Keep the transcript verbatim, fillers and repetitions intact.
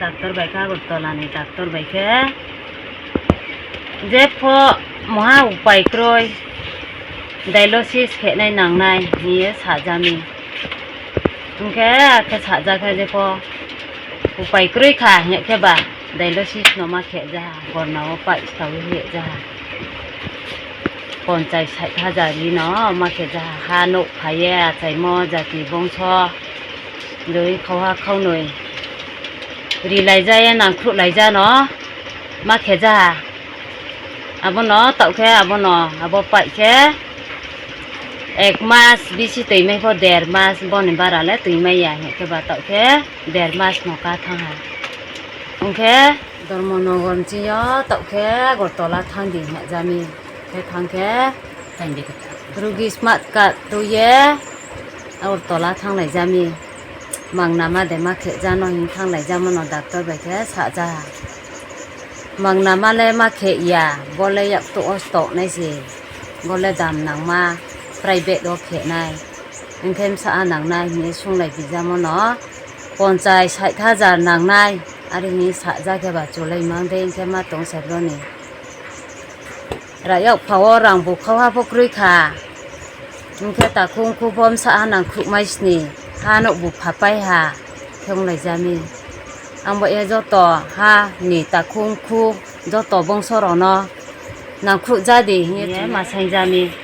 Doctor bai khe, Agartala ni doctor bai khe, jepho moha upai kwrwi, dialysis khenai nangnai hinwi sajani. Hwnkhe akhe sajak khe jepho upai kwrwi kha, hwnkhe ba dialysis no ma khe jaha, gorna o pipe stawi hwye jaha. Ponchai sait hajar ri no ma khe jaha, ha nuk phaiye achaimo jati bongso. Dui khauha khaunwi ri laijaya nangkhruh laijano ma khejaha. Abono taoh khe abono abo paih khe ek mas bisi twi mai pho, der mas boni bara le twi maya, hwnkhe ba taoh khe der mas no ka thangha. Hwnkhe Dharmanagar ni sio taoh khe Agartala thangdi hwnjami. Khe thang khe rugi smart card twiye Agartala thanglaijami. Mangnama de ma khejano hin thanglaijamano doctor bai khe sajaha. Mangnama le ma khe ya, bo le yak to o stok nai se, bo le dam nangma, private o khenai. Hwnkhe msa nangnai hinwi sunglai bijamano, ponchai sait hajar nangnai, ari hinwi sajak khe ba chulai mang de, hwnkhe ma tong sai broni. Rayok phao rang bukhao ha pho kwrwi kha. Hwnkhe takhuk khuk bo msa ha nangkhuk mai sini. Ha nuk bu phapai ha. Khe wng laijami. Ang bo e joto ha ni takhuk khuk joto bongso rok no nangkhuk jadi hinwi ma saingjami.